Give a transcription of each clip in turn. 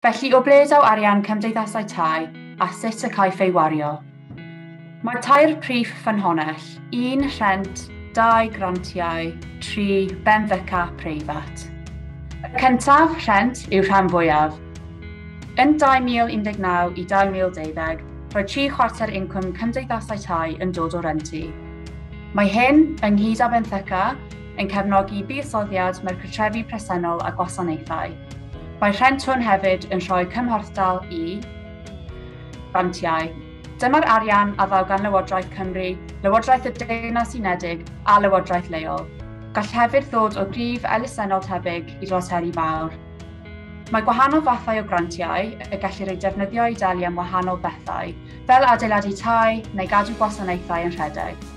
Felly, o ble daw arian cymdeithasau tai a sut y caiff ei wario? Mae tair prif ffynhonnell: 1, rhent; 2, grantiau; 3, benthyca preifat. Y cyntaf, rhent, yw'r rhan fwyaf. Yn 2019 i 2020, roedd 3/4 incwm cymdeithasau tai yn dod o rentu. Mae hyn, ynghyd â benthyca, yn cefnogi buddsoddiad mewn cartrefi presennol a gwasanaethau. Mae rhent hwn hefyd yn rhoi cymhorthdal i grantiau. Dyma'r arian a ddaw gan Lywodraeth Cymru, Lywodraeth y Deyrnas Unedig a Lywodraeth leol. Gall hefyd ddod o grif elusennol tebyg i Loteri Fawr. Mae gwahanol fathau o grantiau y gellir eu defnyddio i dalu am wahanol bethau, fel adeiladu tai neu gadw gwasanaethau yn rhedeg.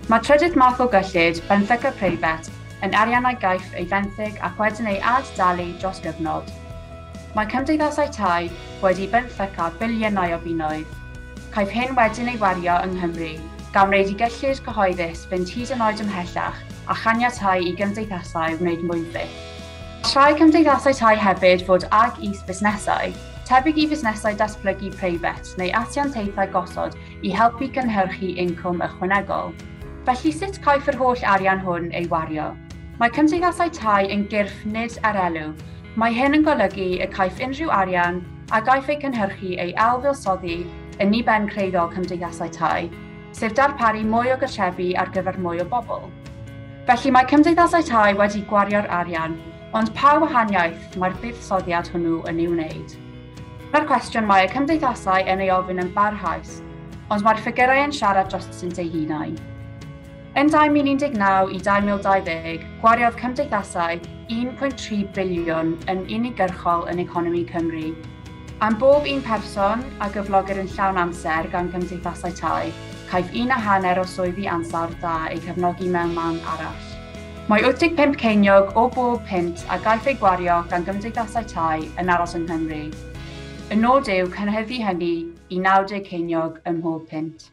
Mae trydydd math o gyllid, benthyca preifat, yn arian a gaiff ei fenthyg ac wedyn ei ad-dalu dros gyfnod. Mae cymdeithasau tai wedi benthyca biliynau o bunnoedd. Caiff hyn wedyn ei wario yng Nghymru, gan wneud i gyllid cyhoeddus fynd hyd yn oed ymhellach a chaniatáu i gymdeithasau wneud mwy fyth. Gall rhai cymdeithasau tai hefyd fod ag is-fusnesau, tebyg i fusnesau datblygu preifat neu asiantaethau gosod i helpu cynhyrchu incwm ychwanegol. Felly, sut caiff yr holl arian hwn ei wario? Mae cymdeithasau tai yn gyrff nid er elw. Mae hyn yn golygu y caiff unrhyw arian a gaiff ei cynhyrchu ei ailfuddsoddi yn niben creiddiol cymdeithasau tai, sef darparu mwy o gartrefi ar gyfer mwy o bobl. Felly, mae cymdeithasau tai wedi gwario'r arian, ond pa wahaniaeth mae'r buddsoddiad hwnnw yn ei wneud? Dyna'r cwestiwn mae y cymdeithasau yn ei ofyn yn barhaus, ond mae'r ffigurau yn siarad drostynt eu hunain. Yn 2019 i 2020, gwariodd cymdeithasau 1.3 biliwn yn uniongyrchol yn economi Cymru. Am bob un person a gyflogir yn llawn amser gan gymdeithasau tai, caiff 1.5 o swyddi ansawdd da eu cefnogi mewn man arall. Mae 85 ceiniog o bob punt a gaiff ei gwario gan gymdeithasau tai yn aros yng Nghymru. Y nod yw cynyddu hynny i 90 ceiniog ym mhob punt.